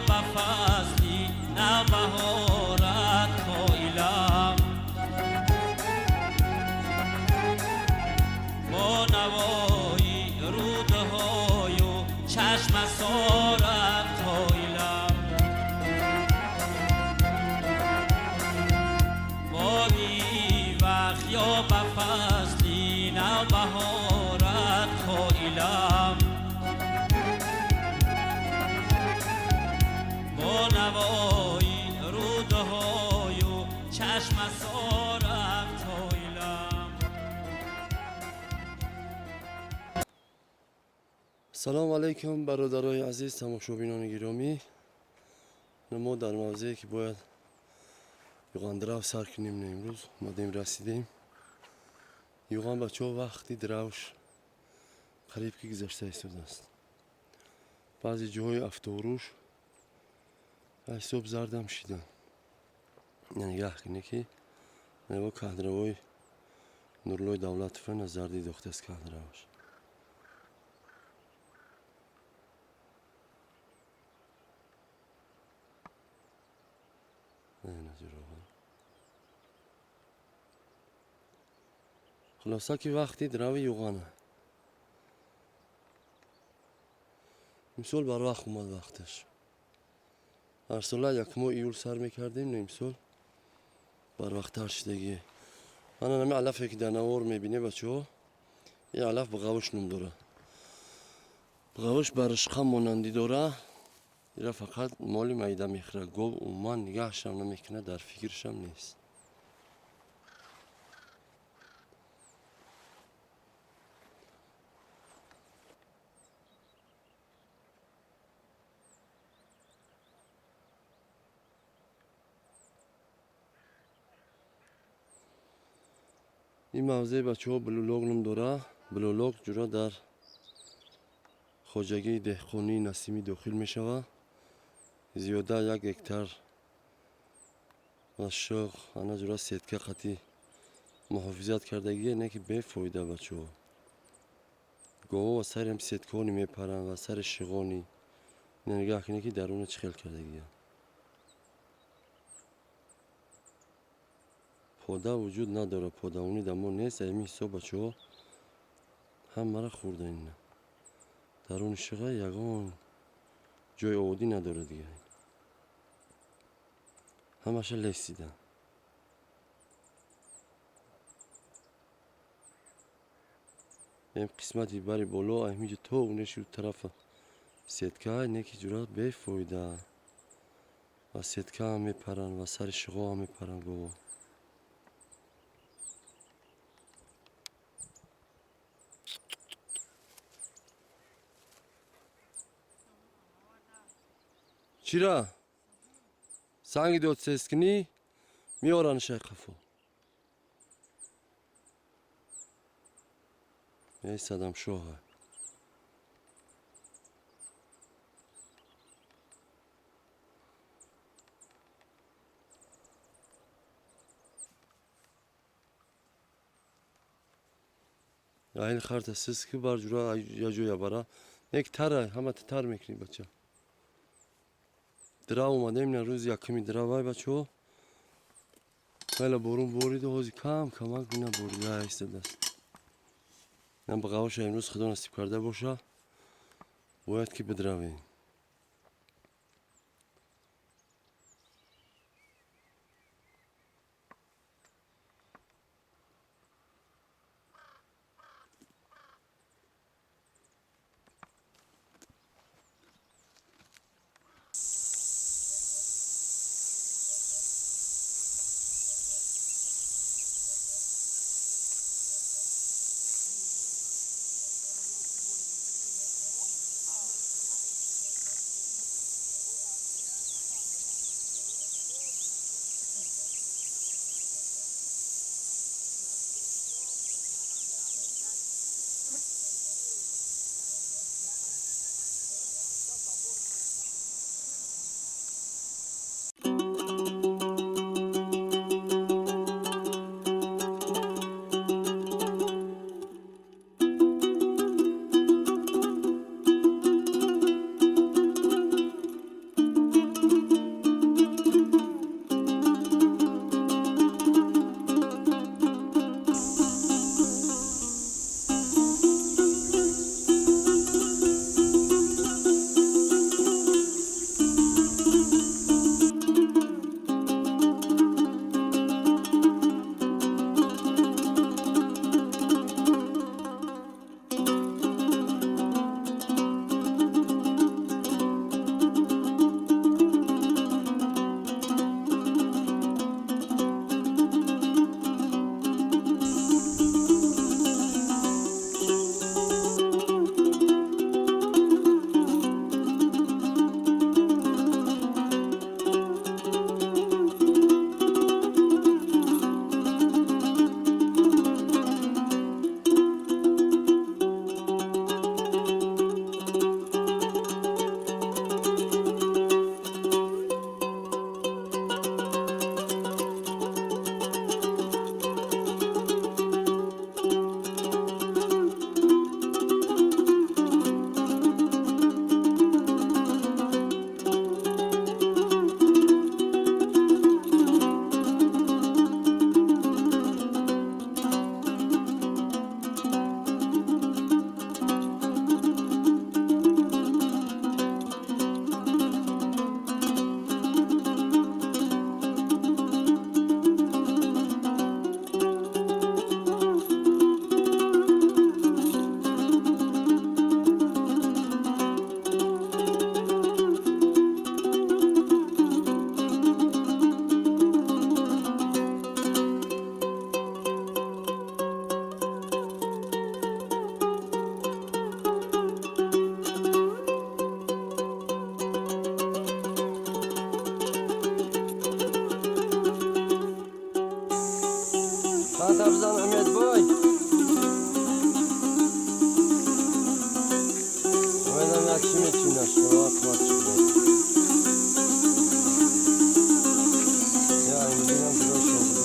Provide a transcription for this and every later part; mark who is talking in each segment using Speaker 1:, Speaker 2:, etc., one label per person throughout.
Speaker 1: ба фасли навбаҳорат қоилам, бо навои рӯдҳою чашмасорат қоилам, боги вақт ё ба фасли навбаҳорат қоилам, бо навои рӯдҳою чашмасорат қоилам.
Speaker 2: Салому алайкум, бародарои азиз, тамошобинони гиромӣ. Мо дар мавзее ки бояд юғандрав сар кунем, имрӯз омадем, расидем. Юған, бачаҳо, вақти дравш қариб ки гузашта истодааст. Баъзе ҷоҳои афторуш ҳисоб зардам шидан. Нигаҳ кунед, ки наво каҳдравои Нурлои Давлатова на зардӣ дохтааст каҳдраваш. Назироға. Хулоса ки вақти драви юғана имсол барвақт омад вақташ. Ҳар сола якумо июл сар мекардем, но имсол барвақттар шидагие. Мана нами алафе ки дар навор мебине, бачаҳо, ин алаф бағавуш ном дора. Бағавуш ба ришқа монандӣ дора. Ира фақат моли майда мехӯра, гов умуман нигаҳшам намекунад, дар фикршам нест. Ин мавзеи, бачаҳо, Блулок ном дора. Блулок ҷура дар хоҷагии деҳқонии Насимӣ дохил мешавад. Зиёда 1 гектар ва шоғ ана ҷура сетка қатӣ муҳофизат кардагие, не ки бефоида, бачаҳо. Гово ва сари ҳам сеткаҳони мепаранд ва сари шиғони. Нигаҳ кунед, ки даруна чӣ хел кардагия. Пода вуҷуд надорад, подавонӣ дар мо нест. Ами ҳисоб, бачаҳо, ҳамаро хӯрда. Ина даруни шиға ягон ҷои оводӣ надорад, дига ҳамаша лесидан. Ин қисмати бари боло ҳаминҷо то унеши тарафа сетка, не ки ҷура бефоида, ва сетка ҳам мепаранд, ва сари шиғо ҳам мепаранд гово. Чира санги додсескунӣ меоранашай қафо. Эй, Садамшоҳа. Аҳли харта сиз ки бар ҷура я ҷоя бара. Нек тара, ҳама тар мекунӣ, бача. Драв омадем, на рӯзи якуми дравай, бачаҳо. Хеле борун бориду, ҳози кам камак бина борида истодааст. На бағавоша имрӯз худо насиб карда боша, бояд ки бидравем. Бизан, Умед бой. Умедам як чӣ мечинаш, вақт шуда. Я Айниддинам ҷудо шогирдӣ.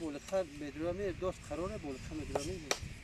Speaker 3: Болиқа медураме, дошт қарора болиқа медураме.